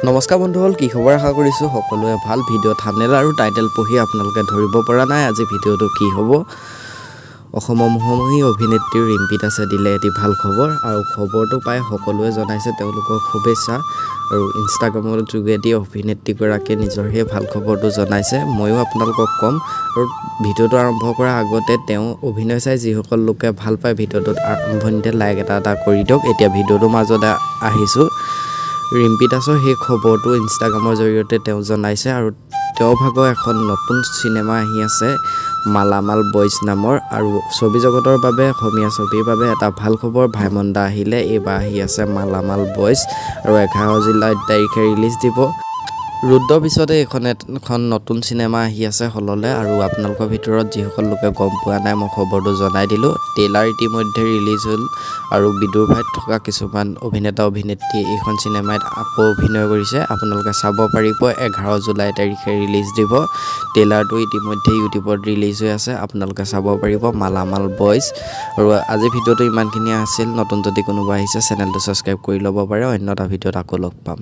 নমস্কাৰ বন্ধুসকল, কি খবৰ? আশা কৰিছোঁ সকলোৱে ভাল। ভিডিঅ' থাম্বনেইল আৰু টাইটেল পঢ়ি আপোনালোকে ধৰিব পৰা নাই আজি ভিডিঅ'টো কি হ'ব। অসমৰ মোহময়ী অভিনেত্ৰী ৰিম্পী দাসে দিলে এটি ভাল খবৰ আৰু খবৰটো পাই সকলোৱে জনাইছে তেওঁলোকক শুভেচ্ছা। আৰু ইনষ্টাগ্ৰামৰ যোগেদি অভিনেত্ৰীগৰাকীয়ে নিজৰ সেই ভাল খবৰটো জনাইছে। ময়ো আপোনালোকক ক'ম। আৰু ভিডিঅ'টো আৰম্ভ কৰাৰ আগতে তেওঁ অভিনয় চাই যিসকল লোকে ভাল পায়, ভিডিঅ'টোত আৰম্ভণিতে লাইক এটা এটা কৰি দিয়ক। এতিয়া ভিডিঅ'টোৰ মাজলৈ আহিছোঁ। ৰিম্পী দাসৰ সেই খবৰটো ইনষ্টাগ্ৰামৰ জৰিয়তে তেওঁ জনাইছে আৰু তেওঁৰ ভাগৰ এখন নতুন চিনেমা আহি আছে মালামাল বইজ নামৰ। আৰু ছবি জগতৰ বাবে, অসমীয়া ছবিৰ বাবে এটা ভাল খবৰ, ভাইমন দা আহিলে, এইবাৰ আহি আছে মালামাল বইজ আৰু 11 জুলাই তাৰিখে ৰিলিজ দিব। ৰুদ্ৰৰ পিছতে এইখন এখন নতুন চিনেমা আহি আছে হললৈ। আৰু আপোনালোকৰ ভিতৰত যিসকল লোকে গম পোৱা নাই, মই খবৰটো জনাই দিলোঁ। ট্ৰেইলাৰ ইতিমধ্যে ৰিলিজ হ'ল আৰু বিদুৰ ভাইত থকা কিছুমান অভিনেতা অভিনেত্ৰীয়ে এইখন চিনেমাত আকৌ অভিনয় কৰিছে। আপোনালোকে চাব পাৰিব, 11 জুলাই তাৰিখে ৰিলিজ দিব। ট্ৰেইলাৰটো ইতিমধ্যে ইউটিউবত ৰিলিজ হৈ আছে, আপোনালোকে চাব পাৰিব মালামাল বইজ। আৰু আজি ভিডিঅ'টো ইমানখিনিয়ে আছিল। নতুন যদি কোনোবা আহিছে, চেনেলটো ছাবস্ক্ৰাইব কৰি ল'ব পাৰে। অন্য এটা ভিডিঅ'ত আকৌ লগ পাম।